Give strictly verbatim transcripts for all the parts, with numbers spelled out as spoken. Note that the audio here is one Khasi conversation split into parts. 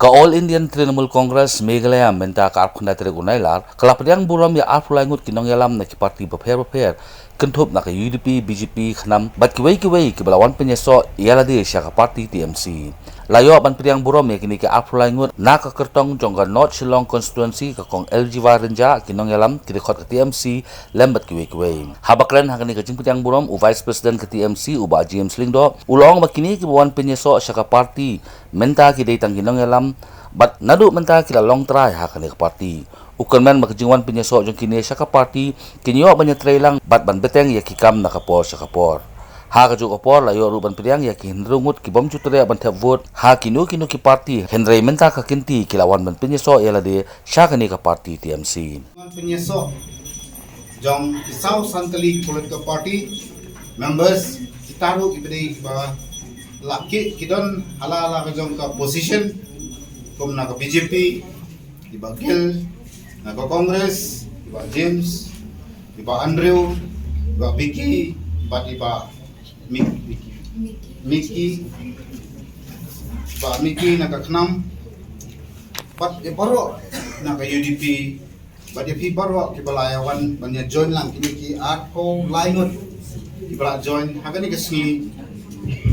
Ka All Indian Trinamool Congress Meghalaya mynta ka arphew khyndai tarik u Nailar ka la pdiang burom ïa arphew lai ngut ki nongïalam na ki parti bapher bapher, kynthup na ka U D P, B J P, KHNAM bad kiwei kiwei kiba la wan pynïasoh ïa lade sha ka parti T M C. La ïoh ban pdiang burom ïa kine ki arphew lai ngut na ka kyrtong jong ka North Shillong Constituency, ka Kong L G Y Rynjah, ki nongïalam, ki dkhot ka T M C lem bad kiwei kiwei. Haba kren ha kane ka jingpdiang burom, u Vice President ka T M C, u Bah James Lyngdoh, u la ong ba kine kiba wan pynïasoh sha ka parti mynta ki dei tang ki nongïalam bad naduh mynta ki la long trai ha kane ka parti. U kyrmen ba ka jingwan pynïasoh jong kine sha ka parti kin ïoh ban ïatreilang bad ban bteng ïa ki kam na ka por sha ka por. Ha kajuh ka por la ïoh ruh ban pdiang ïa ki hynriew ngut ki bym ju treh ban thep vote ha kino kino ki parti, hynrei mynta ka kynti ki la wan ban pynïasoh ïa lade sha kane ka parti T M C. Wan pynïasoh jong ki saw san tylli ki political party members, kita ruh kiba dei kiba la ki, ki don hala hala ka jong ka position, kum na ka B J P, i Bah Gill, na ka Congress, i Bah James, i Bah Andrew, i Bah Vicky, bad i Bah Mik-, Mickey, i Bah Mickey na ka KHNAM, bad i baroh na ka U D P, bad ïa phi baroh kiba la ïa wan ban ïa join lang, kine ki arphew lai ngut kiba la join ha kane ka sngi.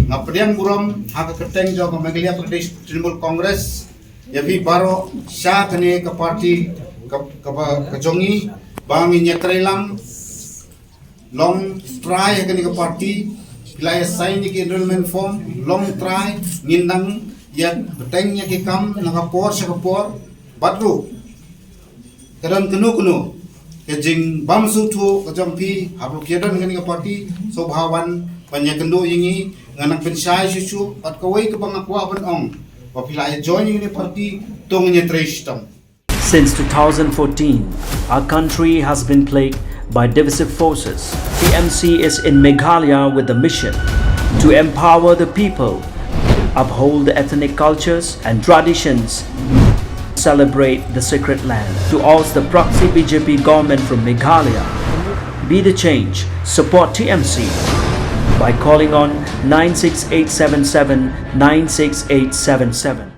Nga pdiang burom ha ka kyrteng jong ka Meghalaya Pradesh Trinamool Congress ïa phi baroh sha kane ka parti ka, ka, ka jong ngi, ba ngin ïatreilang long trai ha kane ka parti. Phi la ïa sign ïa ki enrollment form, long trai, ngin nang ïa bteng ïa ki kam na ka por sha ka por. Bad ruh ka don kano kano ka jingbymsngewthuh ka jong phi haba ki don kane ka parti, sngewbha wan ban ïakynduh ïa ngi, ngan nang pynshai shuh shuh. Bad kawei kaba nga kwah ban ong, ba phi la ïa join ïa kane ka parti, to ngin ïatrei shitom. Since two thousand fourteen, our country has been plagued by divisive forces. T M C is in Meghalaya with the mission to empower the people, uphold the ethnic cultures and traditions, celebrate the sacred land. To oust the proxy B J P government from Meghalaya, be the change, support T M C by calling on nine six eight seven seven nine six eight seven seven.